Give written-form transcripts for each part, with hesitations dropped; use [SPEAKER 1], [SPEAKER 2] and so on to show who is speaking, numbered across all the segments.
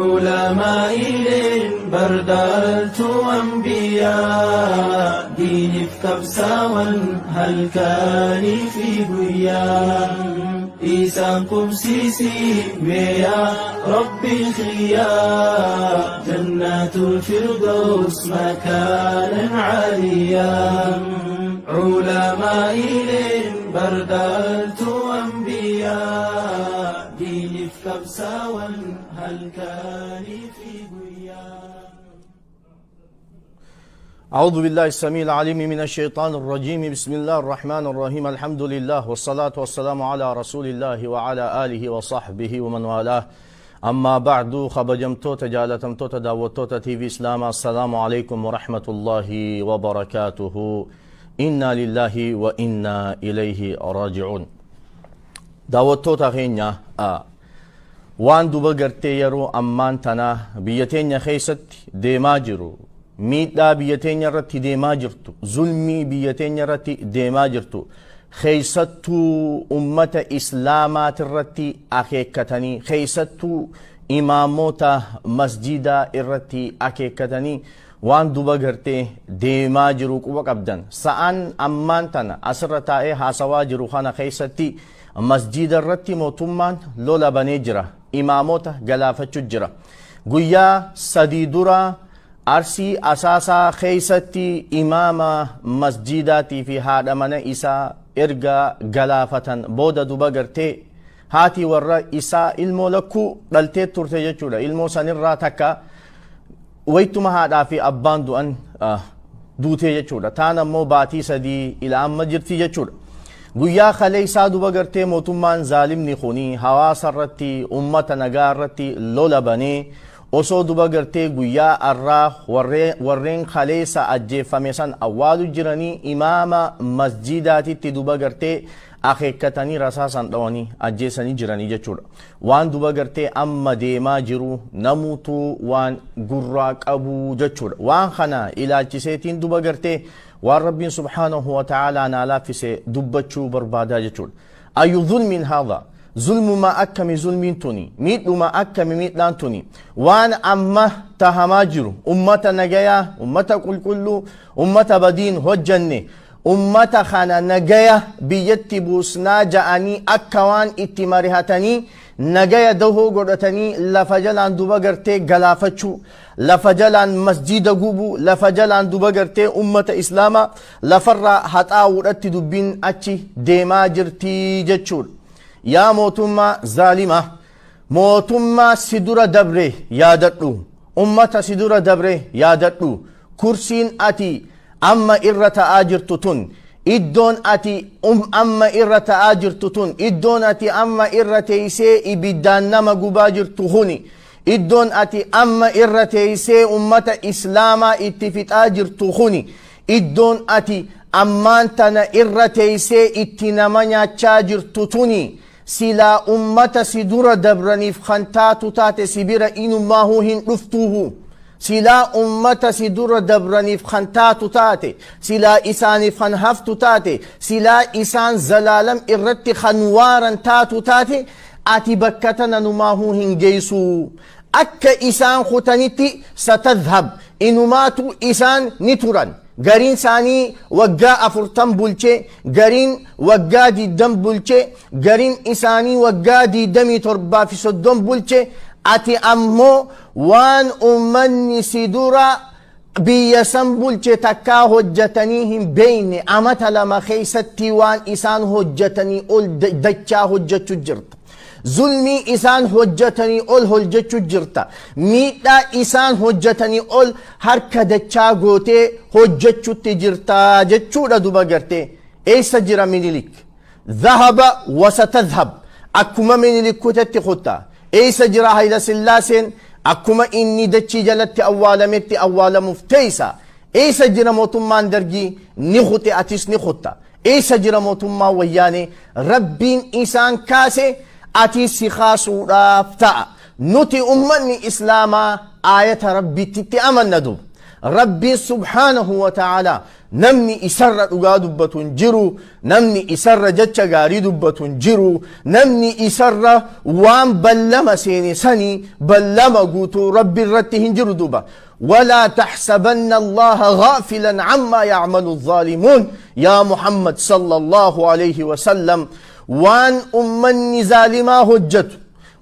[SPEAKER 1] Ulamaa'ileen bardaaltuu anbiyaa diiniif qabsaawan halkaanii fi guyyaa isaan qubsiisii mee yaa rabbii kiyyaa jannaatul firdaws makaanan caaliyaa Ulamaa'ileen bardaaltuu anbiyaa diiniif qabsaawan halkaanii fi guyyaa.
[SPEAKER 2] أعوذ بالله السميع العليم من الشيطان الرجيم. بسم الله الرحمن الرحيم. الحمد لله والصلاة والسلام على رسول الله وعلى آله وصحبه ومن والاه. أما بعد، خبجمتوتا جالتمتوتا داوتوتا تي في إسلام، السلام عليكم ورحمة الله وبركاته. إنا لله وإنا إليه راجعون. داوتوتا خينيا waan duba gartee yeroo ammaan tana biyya teenya keessatti deemaa jiru, miidhaa biyya teenya irratti deemaa jirtu, zulmii biyya teenya irratti deemaa jirtu, keessattuu ummata islaamaatirratti akeekkatanii, keessattuu imaamota masjidaa irratti akeekkatanii waan duba gartee deemaa jiru quba qabdan. Sa'aan ammaan tana asirra taa'ee haasawaa jiru kana keessatti masjida irratti mootummaan lola banee jira, imaamota galaafachuu jira. Guyyaa 3 dura Arsii Asaasaa keessatti imaama masjidaatii fi haadha mana isaa erga galaafatan booda duba gartee haati warra isaa ilmoo lakkuu dhaltee turte jechuudha. Ilmoo sanirraa takka waytuma haadhaa fi abbaan du'an duutee jechuudha. Taan ammoo baatii 3 ila amma jirti jechuudha. Guyyaa kaleessaa duba gartee mootummaan zaalimni kuni hawaasa irratti, ummata nagaa irratti lola banee osoo duba gartee guyyaa arraa warreen kaleessa ajjeeffame san awwaalu jiranii imaama masjidaatitti duba gartee akeekkatanii rasaasan dhawanii ajjeessanii jiranii jechuudha. Waan duba gartee amma deemaa jiru namuutu waan gurraa qabu jechuudha. Waan kana ilaalchiseetiin duba gartee waan Rabbiin subhaanahu wa ta'aalaa naa laaffise dubbachuu barbaadaa jechuudha. Ayyu zulmin haadha? Zulmuma akkami zulmiin tuni? Miidhuma akkami miidhaan tuni? Waan amma tahamaa jiru ummata nagayaa, ummata qulqulluu, ummata badiin hojjanne, ummata kana nagaya biyyatti buusnaa ja'anii akka waan itti marihatanii nagaya dahoo godhatanii lafa jalaan duba gartee galaafachuu, lafa jalaan masjida gubuu, lafa jalaan duba gartee ummata islaamaa lafarraa haxaawudhatti dubbiin achi deemaa jirti jechuudha. Yaa mootummaa zaalima, mootummaa si dura dabre yaadadhu, ummata si dura dabre yaadadhu. Kursiin ati amma irra ta'aa jirtu tun, iddoon ati amma irra ta'aa jirtu tun, iddoon ati amma irra teessee ibiddaan nama gubaa jirtu kuni, iddoon ati amma irra teessee ummata islaamaa itti fixaa jirtu kuni, iddoon ati ammaan tana irra teessee itti nama nyaachaa jirtu tuni, silaa ummata si dura dabraniif kan taatu taate si bira inummaahuu hin dhuftuuhu. Silaa ummata si dura dabraniif kan taatu taate, silaa isaaniif kan haftu taate, silaa isaan zalaalam irratti kan waaran taatu taate, ati bakka tana numaahuu hin geessu. Akka isaan kutanitti satadhab, inumaatu isaan ni turan. Gariin isaanii waggaa 40 bulchee, gariin waggaa 20 bulchee, gariin isaanii waggaa 27 fi 30 bulchee. Ati ammoo waan ummanni si dura biyya san bulche takkaa hojjetanii hin beekne amata 2 keessatti waan isaan hojjetanii ol dachaa hojjechuu jirta. Zulmii isaan hojjetanii ol hojjechuu jirta. Miidhaa isaan hojjetanii ol harka dachaa gootee hojjechuutti jirta jechuudha duba gartee. Eessa jira Minilik? Dhahaba wa satadhab. Akkuma Minilik kutetti kutta. Eessa jira Hayila Sillaaseen? Akkuma inni dachii jalatti awwaalametti awwaalamuuf teessa. Eessa jira mootummaan Dargii? Ni kute, atis ni kutta. Eessa jira mootummaan Wayyaanee? Rabbiin isaan kaase, ati si kaasuudhaaf ta'a. Nuti ummanni islaamaa aayata Rabbiitti itti amanna duuba. Rabbiin subhaanahu wa ta'aalaa namni isarra dhugaa dubbatu hin jiru, namni isarra jecha gaarii dubbatu hin jiru, namni isarra waan ballama seene sanii ballama guutuu Rabbi irratti hin jiru. Duuba ولا تحسبن الله غافلا عما يعمل الظالمون. يا محمد صلى الله عليه وسلم، وان أمني ظالما هجت،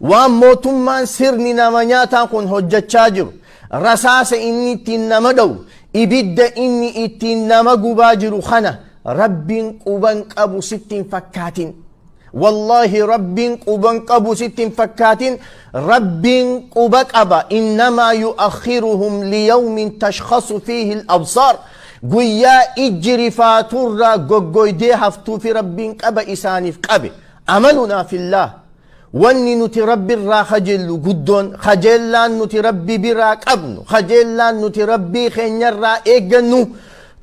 [SPEAKER 2] وان موتمان سرني نما كن هجت شاجر، رساس إني تنمدو، ibidda inni ittiin nama gubaa jiru kana Rabbiin quban qabu sittiin fakkaatin. Wallaahi, Rabbiin quban qabu sittiin fakkaatin. Rabbiin quba qaba. Innamaa yu'akhiruhum liyawmin tashkhasu fiihi al-absaar. Guyyaa ijji rifaaturraa goggoydee haftuufi Rabbiin qaba isaaniif qabe. Amalunaa fillaah, wanni nuti Rabbi irraa kajeellu guddoon, kajeellaan nuti Rabbi biraa qabnu, kajeellaan nuti Rabbii keenyarraa eeggannu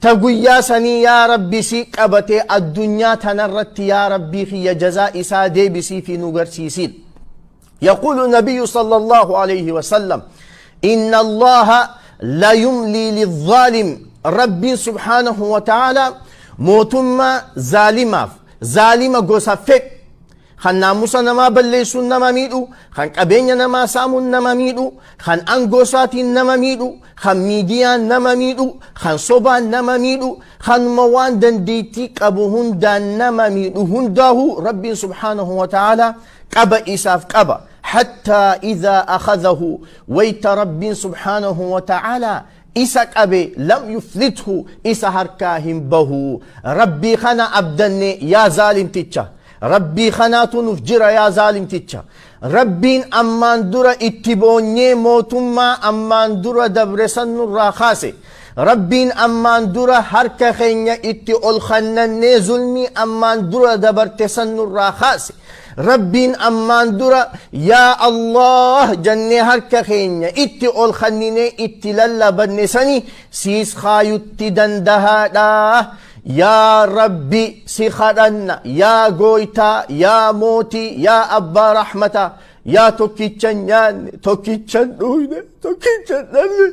[SPEAKER 2] ta guyyaa sanii, yaa Rabbi, si qabatee addunyaa tanarratti, yaa Rabbii kiyya, jazaa isaa deebisii fi nu garsiisiin. يقول النبي صلى الله عليه وسلم: إن الله لا يملي للظالم. ربي سبحانه وتعالى موتما ظالما، ظالمة gosa fedhe kan naamusa namaa balleessuun nama miidhu, kan qabeenya namaa saamuun nama miidhu, kan aangoo isaatiin nama miidhu, kan miidiyaan nama miidhu, kan sobaan nama miidhu, kanuma waan dandeettii qabu hundaan nama miidhu hundaahu Rabbiin subhaanahu wa ta'aalaa qaba isaaf qaba. حتى إذا أخذه، ويت رب سبحانه وتعالى isa qabe، لم يفلته، isa harkaa hin bahu. Rabbii kana abdanne. Yaa zaalimticha, Rabbii kanaatu nuuf jira. Yaa zaalimticha, Rabbiin ammaan dura itti boonyee mootummaa ammaan dura dabre san nurraa kaase, Rabbiin ammaan dura harka keenya itti ol kannannee zulmii ammaan dura dabarte san nurraa kaase, Rabbiin ammaan dura yaa Allah jannee harka keenya itti ol kanninee itti lallabanne sani siis kaayutti dandahaadha. Yaa Rabbi, si kadhanna. Yaa gooytaa, yaa mootii, yaa abbaa rahmataa, yaa tokkicha nyaanne, tokkicha dhuyne, tokkicha dhalle,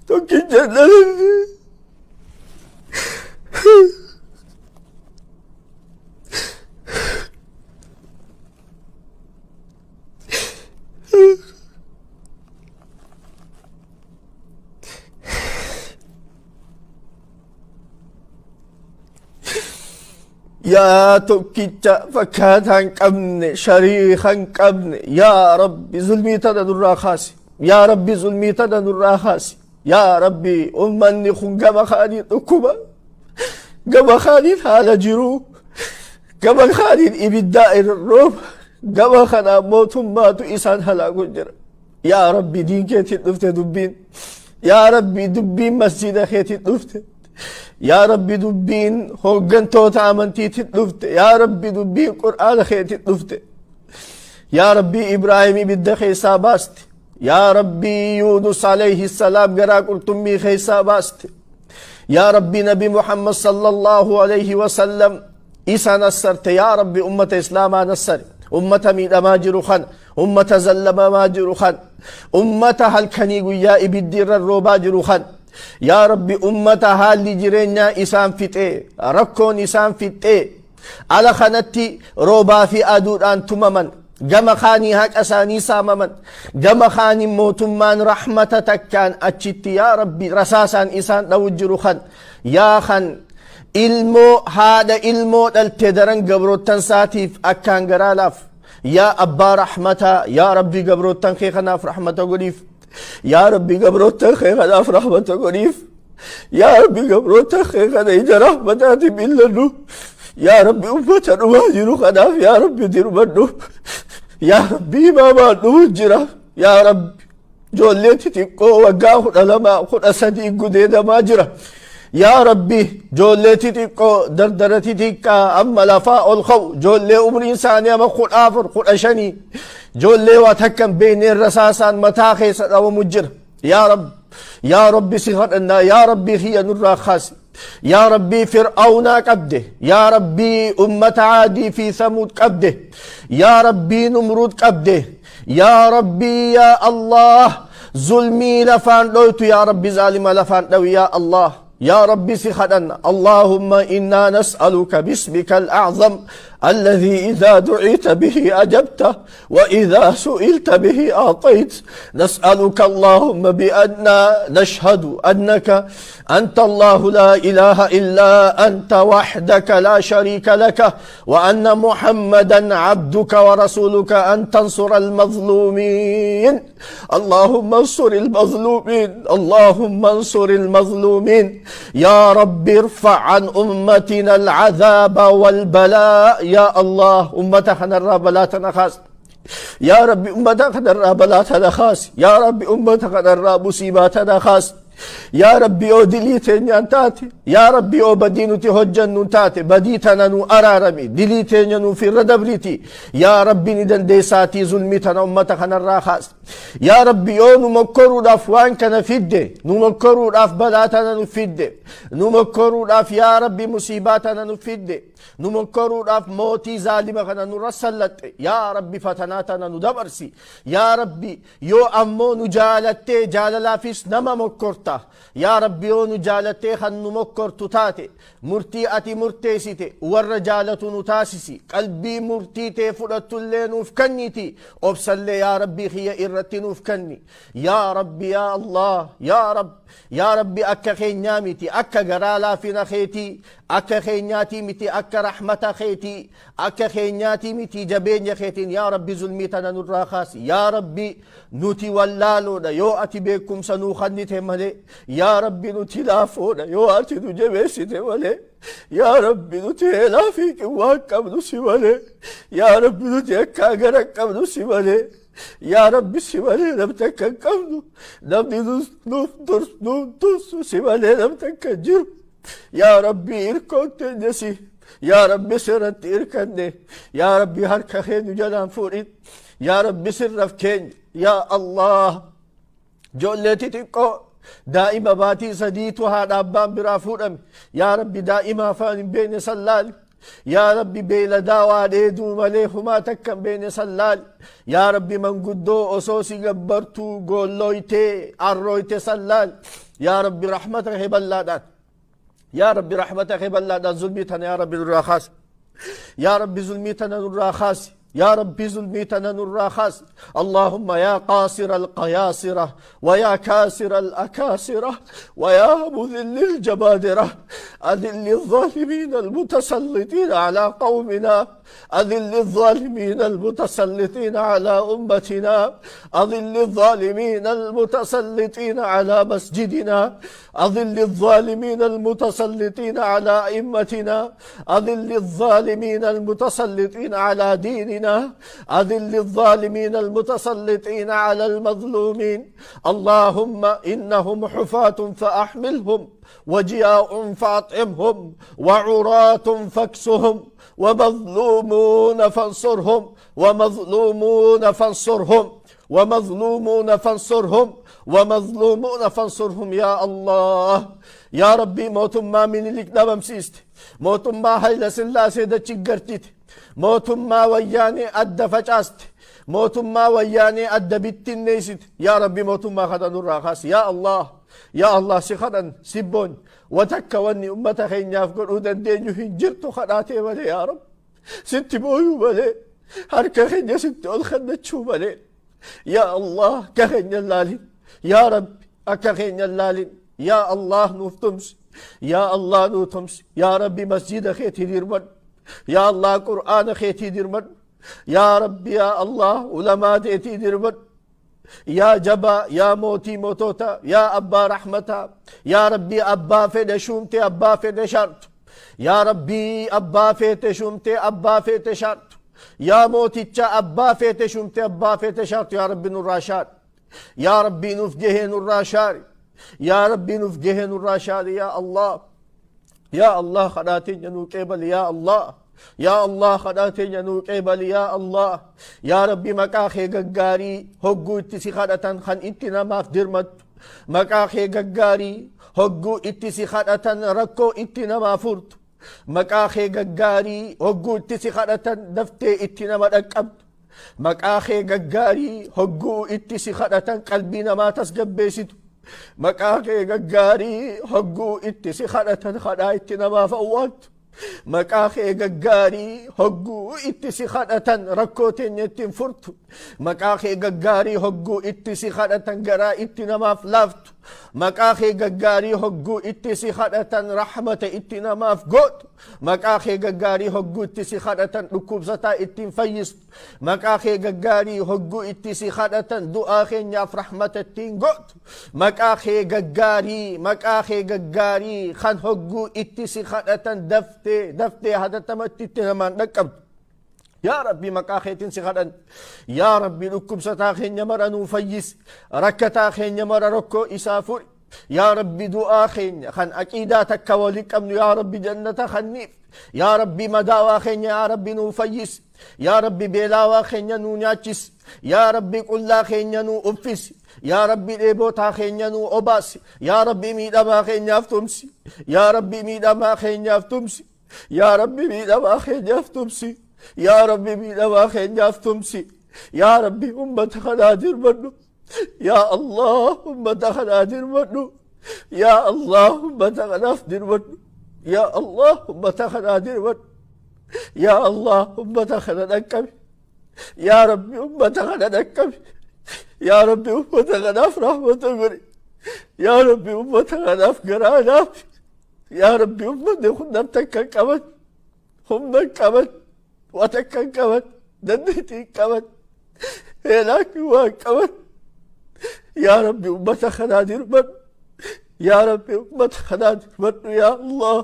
[SPEAKER 2] tokkicha dhalle. Yaa tokkicha fakkaataa hin qabne, shariika hin qabne, yaa Rabbi, zulmii tana nurraa kaasi. Yaa Rabbi, zulmii tana nurraa kaasi. Yaa Rabbi, ummanni kun gama kaaniin dhukkuba, gama kaaniin haala jiruu, gama kaaniin ibiddaa irra rooba, gama kanaan mootummaatu isaan halaaku jira. Yaa Rabbi, diin keetiin dhufte dubbiin. Yaa Rabbi, dubbiin masjida keetiin dhufte. Yaa Rabbi, dubbiin hooggantoota amantiitiin dhufte. Yaa Rabbi, dubbiin Qur'aana keetiin dhufte. Yaa Rabbi, Ibraahim ibidda keessaa baaste. Yaa Rabbi, Yunus alayhi salaam garaa qurxummii keessaa baaste. Yaa Rabbi, Nabi Muhammad sallallahu alayhi wasallam isa nassarte. Yaa Rabbi, ummata Islaamaa nassare, ummata miidhamaa jiru kana, ummata zallamamaa jiru kan, ummata halkanii guyyaa ibiddi irra roobaa jiru kan. Yaa Rabbi, ummata haalli jireenyaa isaan fixee, rakkoon isaan fixee, ala kanatti roobaa fi aduudhaan tumaman, gama kaanii haqa isaanii saamaman, gama kaanii mootummaan rahmata takkaan achitti, yaa Rabbi, rasaasaan isaan dhawu jiru kan, yaa kan ilmoo haadha ilmoo dhalte daran gabroottan saatiif akkaan garaa laaf, yaa abbaa rahmataa, yaa Rabbi, gabroottan kee kanaaf rahmata godhiif. Yaa Rabbi, gabroottan kee kanaaf rahmata godhiif. Yaa Rabbi, gabroottan kee kana ija rahmataatiin billadhu. Yaa Rabbi, ummata dhumaa jiru kanaaf, yaa Rabbi, dirmadhu. Yaa Rabbi, imaamaan dhumu jira. Yaa Rabbi, ijoollee xixiqqoo waggaa 12, 13 gudeedamaa jira. Yaa Rabbi, ijoollee xixiqqoo, dardara xixiqqaa amma lafaa ol ka'u, ijoollee umriin isaanii ama 14, 15, ijoollee waa takka hin beekne rasaasaan mataa keessa dhawamu jira. Yaa Rabbi, yaa Rabbi, si kadhannaa. Yaa Rabbi kiyya, nurraa kaasi. Yaa Rabbi, Fir'aawnaa qabde. Yaa Rabbi, ummata Aadii fi Samuud qabde. Yaa Rabbi, Numruud qabde. Yaa Rabbi, yaa Allah. Zulmii lafaan dhoytu yaa Rabbi zaalima lafaan dhawi yaa Allah. يا رب سخدا اللهم إنا نسألك باسمك الأعظم الذي إذا دعيت به أجبته وإذا سئلت به أعطيت. نسألك اللهم بأننا نشهد أنك أنت الله لا إله إلا أنت وحدك لا شريك لك، وأن محمدا عبدك ورسولك، أن تنصر المظلومين. اللهم انصر المظلومين، اللهم انصر المظلومين. يا رب ارفع عن أمتنا العذاب والبلاء يا الله. أمتنا الرب لا تنخاس يا رب، أمتنا الرب لا تنخاس يا رب، أمتنا الرب مصيباتنا خاص يا ربي. yoo dilii teenyaan taate yaa Rabbi, yoo badii nuti hojjannu taate, badii tana nu araarami, dilii teenya nuuf irra dabriti yaa Rabbi. Ni dandeessaatii zulmii tana ummata kanarraa kaas yaa Rabbi. Yoo nu mokkoruudhaaf waan kana fidde, nu mokkoruudhaaf balaa tana nu fidde, nu mokkoruudhaaf yaa Rabbi musiibaa tana nu fidde, nu mokkoruudhaaf mootii zaalima kana nurra sallaxxe, yaa Rabbi fatanaa tana nu dabarsi yaa Rabbi. Yoo ammoo nu jaalattee, jaalalaafis nama mokkorta yaa Rabbi. Yoo nu jaalattee kan nu mokkortu taate, murtii ati murteessite warra jaalatu nu taasisi. Qalbii murtii tee fudhattullee nuuf kenniti, obsallee yaa Rabbi kiyya irratti nuuf kenni yaa Rabbi. Yaa Allah, yaa Rabbi, yaa Rabbi, akka keenyaa miti, akka garaa laafina keetii akka keenyaatii miti, akka rahmata keetii akka keenyaatii miti, jabeenya keetiin yaa Rabbi zulmii tana nurraa kaasi yaa Rabbi. Nuti wallaaloodha yoo ati beekumsa nuu kennite malee yaa Rabbi. Nuti laafoodha yoo ati nu jabeessite malee yaa Rabbi. Nuti heelaa fi qinwaan qabnu si malee yaa Rabbi. Nuti akka gara qabnu si malee yaa Rabbi. Si malee namni akka hin qabnu, namni nuuf dursu si malee namni akka hin jiru yaa Rabbi. Irkoon teenya si yaa Rabbi, sirratti irkanne yaa Rabbi. Harka keenya jalaan fuudhin yaa Rabbi, sirraf keenya yaa Allah. Ijoollee xixiqqoo daa'ima baatii 3tu haadha abbaan biraa fuudhame yaa Rabbi. Daa'ima afaan hin beekne sallaali yaa Rabbi. Beeladaa waa dheeduu malee humaa takka hin beekne sallaali yaa Rabbi. Manguddoo osoo si gabbartuu goollooytee arrooyte sallaali yaa Rabbi. Rahmata kee bal'aadhaan yaa Rabbi, rahmata kee bal'aadhaan zulmii tana yaa Rabbi nurraa kaasi yaa Rabbi. Zulmii tana nurraa kaasi يا ربي، zulmii tana nurraa kaasi. اللهم يا قاصر القياصرة ويا كاسر الأكاسرة ويا مذل الجبادرة، أذل الظالمين المتسلطين على قومنا، أذل الظالمين المتسلطين على أمتنا، أذل الظالمين المتسلطين على مسجدنا، أذل الظالمين المتسلطين على أئمتنا، أذل الظالمين المتسلطين على ديننا، أذل الظالمين المتسلطين على المظلومين. اللهم إنهم حفاة فأحملهم، وجياع فأطعمهم، وعراة فاكسهم، ومظلومون فانصرهم، ومظلومون فانصرهم، ومظلومون فانصرهم، ومظلومون فانصرهم يا الله. يا ربي، mootummaa Minilik dhabamsiiste, mootummaa Hayla Sillaasee dachi gartite, mootummaa Wayyaanee adda facaaste, mootummaa Wayyaanee adda bittinneessite yaa Rabbi. Mootummaa kana nurraa kaasi yaa Allah. Yaa Allah, si kadhan, si boon watakka wanni ummata keenyaaf godhuu dandeenyu hin jirtu kadhaatee malee yaa Rabbi. Sitti booyuu malee, harka keenya sitti ol kennachuu malee yaa Allah. Akka keenya laalin yaa Rabbi, akka keenya laalin yaa Allah. Nuuf tumsi yaa Allah, nuu tumsi yaa Rabbi. Masjida keetii dirmadhu yaa Allah, Qur'aana keetii dirmadhu yaa Rabbi. Yaa Allah, ulamaa teetii dirmadhu yaa jabaa, yaa mootii mootota, yaa abbaa rahmataa yaa Rabbi. Abbaa fedhe shuumte, abbaa fedhe shaartu yaa Rabbi. Abbaa feete shuumte, abbaa feete shaartu yaa mooticha. Abbaa feete shuumte, abbaa feete shaartu yaa Rabbi. Nurraa shaari yaa Rabbi, nuuf gahee nurraa shaari yaa Rabbi, nuuf gahee nurraa shaari yaa Allah. Yaa Allah, kadhaa teenya nuu qeebali yaa Allah. Yaa Allah, kadhaa teenya nuu qeebali yaa Allah. Yaa Rabbi, maqaa kee gaggaarii hogguu itti si kadhatan kan itti namaaf dirmattu, maqaa kee gaggaarii hogguu itti si kadhatan rakkoo itti namaa furtu, maqaa kee gaggaarii hogguu itti si kadhatan daftee itti nama dhaqqabdu. Maqaa kee gaggaarii hogguu itti si kadhatan qalbii namaa tasgabbeessitu. Maqaa kee gaggaarii hogguu itti si kadhatan kadhaa itti namaaf awwaattu. Maqaa kee gaggaarii hogguu itti si kadhatan rakkoo teenya ittiin furtu. Maqaa kee gaggaarii hogguu itti si kadhatan garaa itti namaaf laaftu. Maqaa kee gaggaarii hogguu itti si kadhatan rahmata itti namaaf gootu. Maqaa kee gaggaarii hogguu itti si kadhatan dhukkubsataa ittiin fayyistu. Maqaa kee gaggaarii hogguu itti si kadhatan du'aa keenyaaf rahmata ittiin gootu. Maqaa kee gaggaarii, maqaa kee gaggaarii kan hogguu itti si kadhatan daftee daftee hatattamatti itti namaan dhaqqabdu. Yaa Rabbi, maqaa keetiin si kadhan. Yaa Rabbi, dhukkubsataa keenya mara nuu fayyisi. Rakkataa keenya mara rakkoo isaa furi. Yaa Rabbi, du'aa keenya kan aqiidaa takka walii qabnu, yaa Rabbi, jannata kanniif. Yaa Rabbi, madaawaa keenya, yaa Rabbi, nuu fayyisi. Yaa Rabbi, beelaawaa keenya nuu nyaachisi. Yaa Rabbi, qullaa keenya nuu uffisi. Yaa Rabbi, dheebotaa keenya nuu obaasi. Yaa Rabbi, miidhamaa keenyaaf tumsi. Yaa Rabbi, miidhamaa keenyaaf tumsi. Yaa Rabbi, miidhamaa keenyaaf tumsi. Yaa Rabbi, miidhamaa keenyaaf tumsi. Yaa Rabbi, ummata kanaa dirmadhu. Yaa Allah, ummata kanaa dirmadhu. Yaa Allah, ummata kanaaf dirmadhu. Yaa Allah, ummata kanaa dirmadhu. Yaa Allah, ummata kana dhaqqabi. Yaa Rabbi, ummata kana dhaqqabi. Yaa Rabbi, ummata kanaaf rahmata godhi. Yaa Rabbi, ummata kanaaf garaa laafi. Yaa Rabbi, ummanni kun nam takka hin qaban, humna hin qaban, waa takka hin qaban, dandeettii hin qaban, laakiin waa hin qaban. Yaa Rabbi, ummata kanaa dirmadhu. Yaa Rabbi, ummata kanaa dirmadhu, yaa Allah.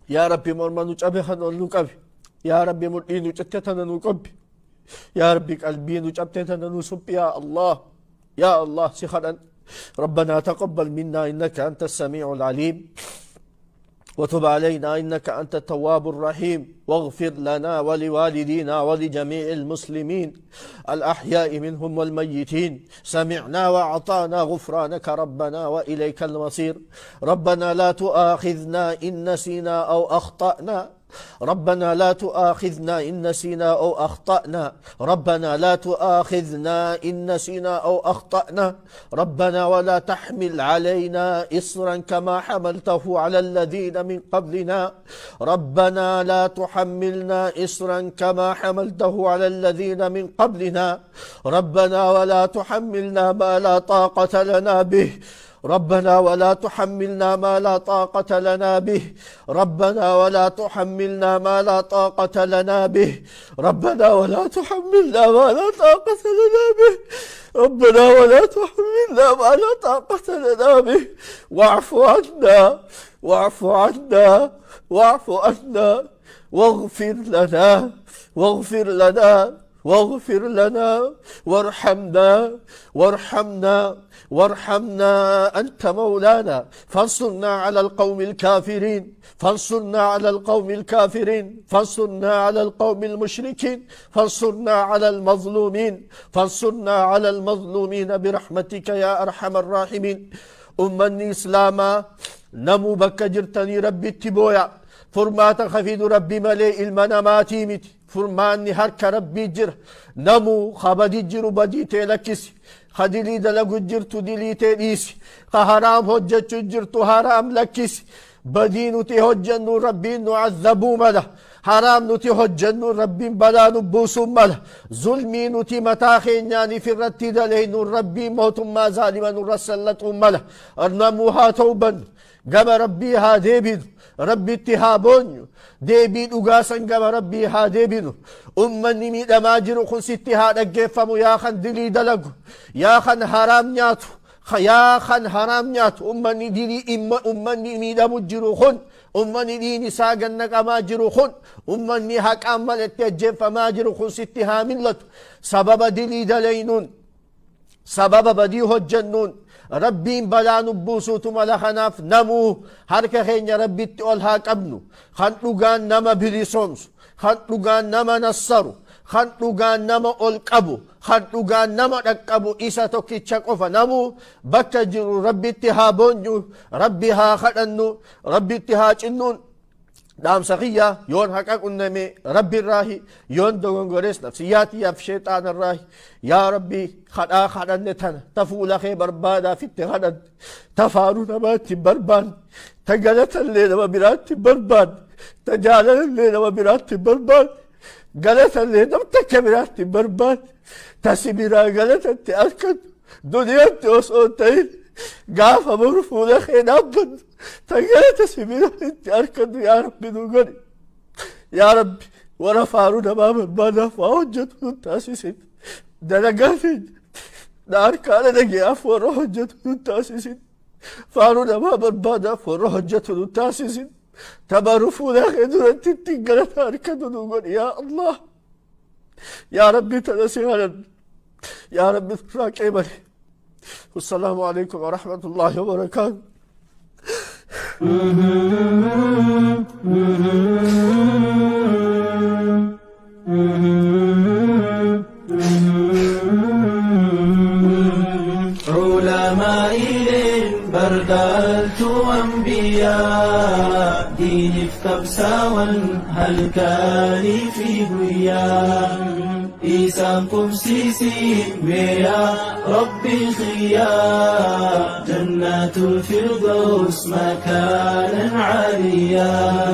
[SPEAKER 2] Yaa Rabbi, morma nu cabe kan ol nu qabi. Yaa Rabbi, mudhii nu citte tana nu qobbi. Yaa Rabbi, qalbii nu cabte tana nu suphi. Yaa Allah, yaa Allah, si kadhan. ربنا تقبل منا إنك أنت السميع العليم، وتب علينا إنك أنت التواب الرحيم، واغفر لنا ولوالدينا ولجميع المسلمين الأحياء منهم والميتين. سمعنا وأعطانا، غفرانك ربنا وإليك المصير. ربنا لا تؤاخذنا إن نسينا أو أخطأنا. ربنا لا تؤاخذنا إن نسينا أو أخطأنا. ربنا لا تؤاخذنا إن نسينا أو أخطأنا. ربنا ولا تحمل علينا إصرا كما حملته على الذين من قبلنا. ربنا لا تحملنا إصرا كما حملته على الذين من قبلنا. ربنا ولا تحملنا ما لا طاقة لنا به. ربنا ولا تحملنا ما لا طاقة لنا به. ربنا ولا تحملنا ما لا طاقة لنا به. ربنا ولا تحملنا ما لا طاقة لنا به. ربنا ولا تحملنا ما لا طاقة لنا به. واعف عنا، واعف عنا، واعف عنا، واغفر لنا، واغفر لنا، واغفر لنا، وارحمنا، وارحمنا، وارحمنا، أنت مولانا فانصرنا على القوم الكافرين، فانصرنا على القوم الكافرين، فانصرنا على القوم المشركين، فانصرنا على المظلومين، فانصرنا على المظلومين برحمتك يا أرحم الراحمين. Ummanni Islaamaa namuu bakka jirtanii Rabbitti booya. Furmaata kafidu Rabbi malee ilma namaatii miti. Furmaanni harka Rabbii jira. Namuu kabadi jiru badii tee lakkisi. Ka dilii dalagu jirtu dilii tee dhiisi. Ka haraam hojjechuu jirtu haraam lakkisi. Badii nuti hojjennu Rabbiin nu azabuu mala. Haraam nuti hojjennu Rabbiin balaa nu buusuu mala. Zulmii nuti mataa keenyaaniif irratti daleynu Rabbiin mootummaa zaalima nurra sallaxuu mala. Namuu haa tawbannu. Gama Rabbii haa deebinu. Rabbitti haa boonyu. Deebii dhugaa san gama Rabbii haa deebinu. Ummanni miidhamaa jiru kun sitti haa dhaggeeffamu. Yaa kan dilii dalagu, yaa kan haraam nyaatu, yaa kan haraam nyaatu, ummanni dilii, ummanni miidhamu jiru kun, ummanni dhiin isaa gannaqamaa jiru kun, ummanni haqaan malatti ajjeeffamaa jiru kun sitti haa millatu. Sababa dilii dalaynuun Sababa badii hojjennuun Rabbiin balaa nu buusuutu mala. Kanaaf namuu harka keenya Rabbitti ol haa qabnu. Kan dhugaan nama bilisoomsu, kan dhugaan nama nassaru, kan dhugaan nama ol qabu, kan dhugaan nama dhaqqabu isa tokkicha qofa. Namuu bakka jiru Rabbitti haa boonyu, Rabbi haa kadhannu, Rabbitti haa cinnuun. Dhaamsa kiyya yoon haqa qunname Rabbi irraahi, yoon dogongores nafsiyyaatiyyaaf sheexaana irraahi. Yaa Rabbi, kadhaa kadhanne tana ta fuula kee barbaadaaf itti kadhanne, ta faaruu namaatti hin barbaanne, ta galatallee nama biraatti hin barbaanne, ta jaalalallee nama biraatti hin barbaanne, galatallee nam takka biraatti hin barbaanne, ta si biraa galatatti arkannu duniyaatti osoo hin ta'in gaafa boru fuula kee dhaabbannu ta galata si bira itti arkannu yaa Rabbi nu godhi. Yaa Rabbi, warra faaruu namaa barbaadaaf waa hojjetu nu taasisin. Dalagaa teenya na harkaana dhage'aaf warra hojjetu nu taasisin. Faaruu namaa barbaadaaf warra hojjetu nu taasisin. Tabaru fuula kee duratti ittiin galata arkannu nu godhi yaa Allah. Yaa Rabbi, tana si kadhanna. Yaa Rabbi, nurraa qeebali. والسلام عليكم ورحمة الله وبركاته.
[SPEAKER 1] علماء بردالت أنبياء دين qabsaawwan halkanii fi guyyaa isaan qubsiisi mee yaa Rabbi kiyyaa jannatul firdaus makaanan caaliyaa.